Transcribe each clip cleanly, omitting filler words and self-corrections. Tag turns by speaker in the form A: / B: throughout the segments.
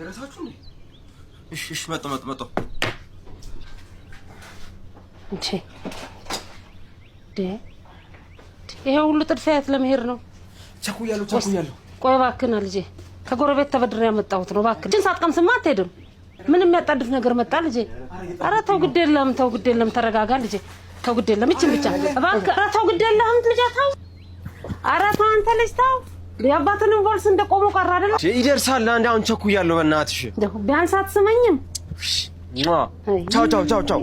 A: ደረሳችሁ እንዴ? እሺ እሺ፣ መጣሁ መጣሁ መጣሁ።
B: እንዴ ይሄ ሁሉ ጥድፊያ የት ለመሄድ ነው?
A: ቸኩያለሁ ቸኩያለሁ።
B: ቆይ እባክህን ልጄ፣ ከጎረቤት ተበድሬ ያመጣሁት ነው። እባክህን ችን ሳትቀምስማ አትሄድም። ምን የሚያጣድፍ ነገር መጣ ልጄ? ኧረ ተው ግድ የለም ተው ግድ የለም፣ ተረጋጋ ልጄ። ተው ግድ የለም፣ ይችን ብቻ እባክህ። ኧረ ተው ግድ የለህም ልጄ፣ ተው። ኧረ ተው አንተ ልጅ ተው። የአባትንም ቦልስ እንደቆሙ ቀረ አይደለ?
A: ይደርሳል። አንድ አሁን ቸኩያለሁ፣ በእናትሽ
B: ቢያንስ አትስመኝም።
A: ቻው ቻው ቻው ቻው።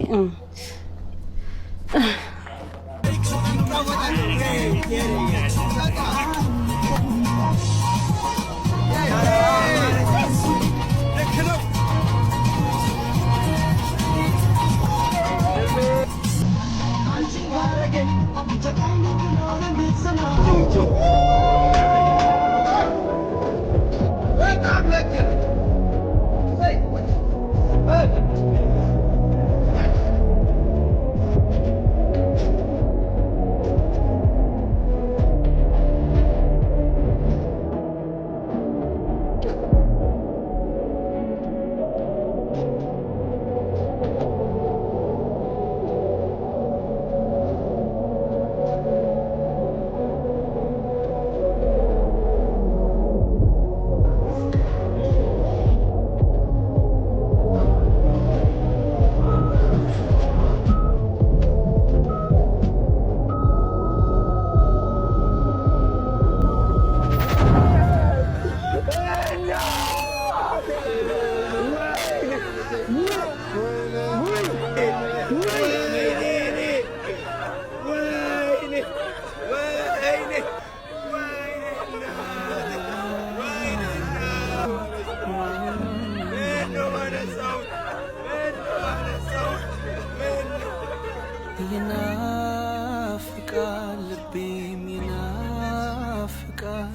C: ይናፍቃል ልቤም ይናፍቃል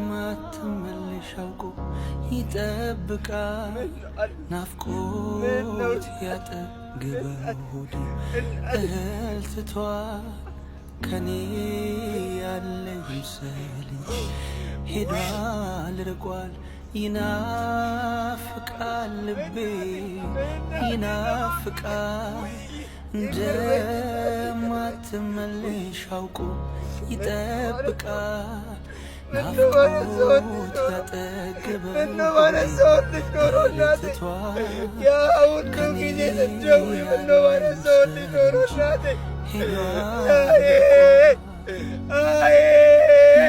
C: እንደማትመለሽ አውቆ ይጠብቃል ናፍቆት ያጠግበው ሆዴ እህል ትቷል ከኔ ያለ ይምሰል እንጂ ሄዷል ርቋል ይናፍቃል ልቤ ይናፍቃል እንደማትመለሽ አውቆ ይጠብቃል ናፍቆት ያጠገበው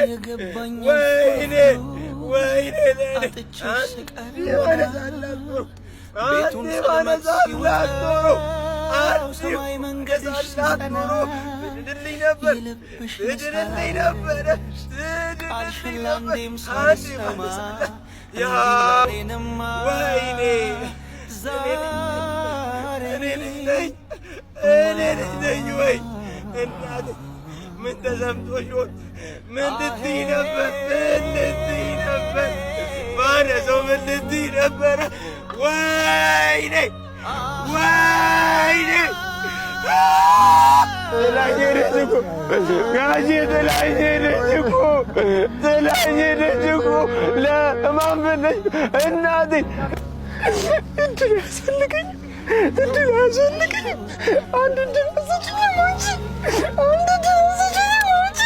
C: የገባኝ አጥቼሽ ስቀር ቤቱን ጸልመት ሲውጠው ሰማይ መንገድሽ ሲጸና የልብሽ ቃልሽን ለአንዴም ሳልሰማ እኔንማ ዛሬ
A: እኔ ልጅ ነኝ ወይ እናቴ? ምን ተሰምቶሽ ይሆን? ምን ልትይ ነበር? ምን ልትይ ነበር? ማነሰው ምን ልትይ ነበረ? ወይኔ ወይኔ ጥላኝ ሄደች እኮ ጋሼ፣ ጥላኝ ሄደች እኮ ጥላኝ ሄደች እኮ። ለማን ብለሽ እናቴ? እድል ያስፈልገኝ እድል አያስፈልገኝም። አንድ እድል ስጭኝ አንቺ፣ አንድ እድል ስጭኝ አንቺ።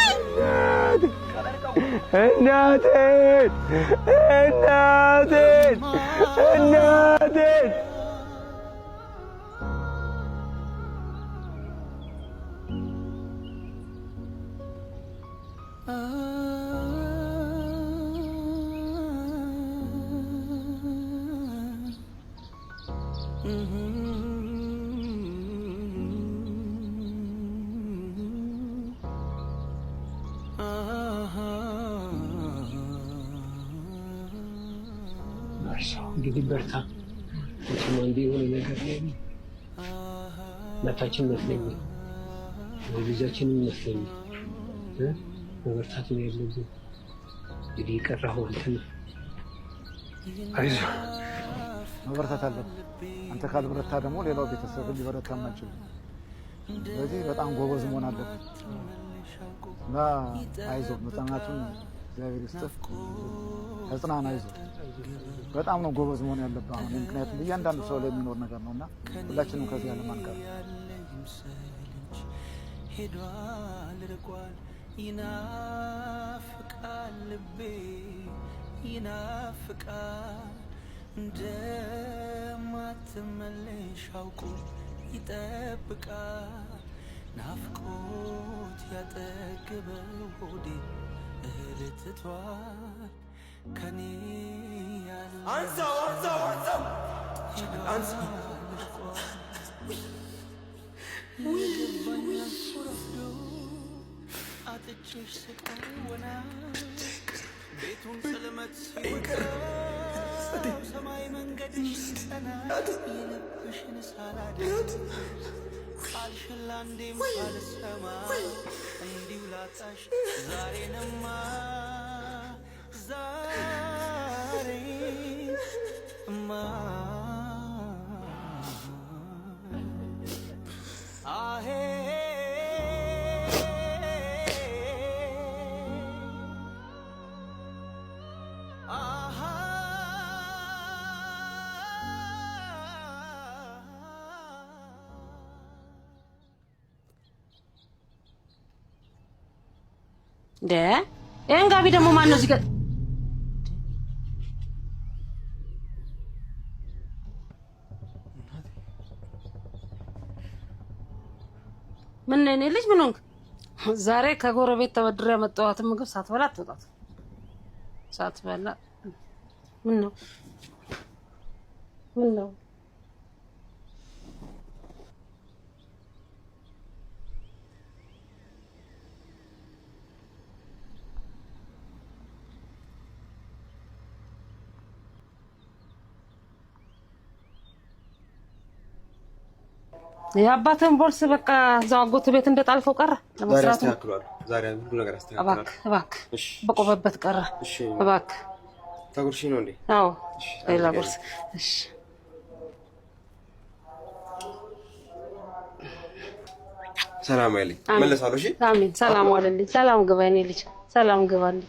A: እናቴን እናቴን እናቴን
D: እንግዲህ በርታ። መቼም አንዴ የሆነ ነገር ላይ እናታችን ይመስለኛል፣ ልጃችንም ይመስለኛል። መበርታት ነው ያለብን። እንግዲህ የቀረኸው አንተ ነህ።
E: አይዞህ፣ መበርታት አለብን። አንተ ካልበረታ ደግሞ ሌላው ቤተሰብ ሊበረታ አይችልም። ስለዚህ በጣም ጎበዝ መሆን አለብን እና አይዞህ፣ መጽናናቱን እግዚአብሔር ይስጥህ። ተጽናና፣ አይዞህ። በጣም ነው ጎበዝ መሆን ያለብህ አሁን፣ ምክንያቱም እያንዳንዱ ሰው ላይ የሚኖር ነገር ነው እና ሁላችንም ከዚህ ዓለም አንቀርም።
C: ያለ ይምሰል እንጂ ሄዷል ርቋል። ይናፍቃል ልቤ ይናፍቃል፣ እንደማትመለሽ አውቆ ይጠብቃል። ናፍቆት ያጠገበው ሆዴ እህል ትቷል ከኔ ያለ
A: አንሳው፣ አንሳው፣ አንሳው፣ አንሳው።
C: የገባኝ አልፎ ረፍዶ አጥቼሽ ስቀር ወና ቤቱን ጽልመት ሲውጠው ሰማይ መንገድሽ ሲጸና የልብሽን ሳላደርግ ቃልሽን ላንዴም ሳልሰማ እንዲሁ ላጣሽ ዛሬንማ ዛሬማ አሄ አሃ።
B: እንደ ይሄን ጋቢ ደግሞ ማን ነው እዚህ ጋር? ምን ነው የኔ ልጅ፣ ምን ሆንክ? ዛሬ ከጎረቤት ተበድሬ ያመጣኋትን ምግብ ሳትበላ አትወጣት። ሳትበላ ምን ነው ምን ነው? የአባትህን ቦርስ በቃ እዛው አጎት ቤት እንደጣልከው ቀረ።
A: ዛሬ
B: ለመስራቱ
A: አስተካክሏለሁ። ዛሬ ሁሉ ነገር አስተካክሏለሁ።
B: እባክህ እባክህ፣
A: እሺ፣
B: በቆመበት ቀረ።
A: እሺ።
B: እባክህ።
A: ተጉርሺ ነው እንዴ?
B: አዎ፣
A: እሺ፣
B: ሌላ
A: አድርጊ።
B: ጉርስ። እሺ።
A: ሰላም አይልኝ።
B: አሜን።
A: መለሳለሁ። እሺ።
B: አሜን። ሰላም ዋለልኝ። ሰላም ግባ የኔ ልጅ፣ ሰላም ግባልኝ።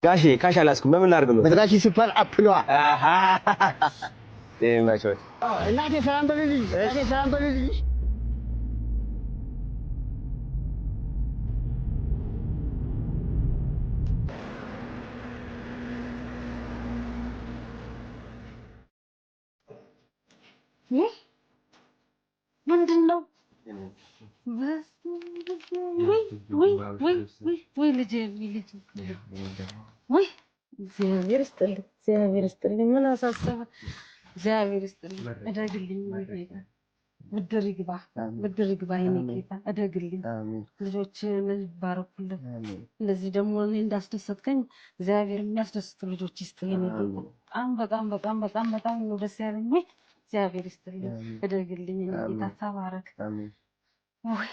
A: ጋሼ cash አላስኩም። በምን ላድርግ ነው?
F: መድራኪ super app ነዋ።
A: ይመችዎት።
F: እናቴ ሰላም በልልኝ፣ እናቴ ሰላም በልልኝ።
B: ይህ ምንድን ነው? ውይ ውይ ውይ ውይ ውይ ልጄ፣ ውይ ልጄ፣ ውይ እግዚአብሔር ይስጥልኝ፣ እግዚአብሔር ይስጥልኝ። ምን አሳሰበ? እግዚአብሔር ይስጥልኝ፣ እደግልኝ፣ ጌታ ብድር ይግባ፣ ብድር ይግባ የኔ ጌታ፣ እደግልኝ። ልጆችን ይባረኩልን። እንደዚህ ደግሞ እኔ እንዳስደሰትከኝ እግዚአብሔር የሚያስደስቱ ልጆች ይስጥ የኔ ጌታ። በጣም በጣም በጣም በጣም በጣም ነው ደስ ያለኝ። ውይ እግዚአብሔር ይስጥልኝ፣ እደግልኝ የኔ ጌታ፣ ተባረክ። ውይ።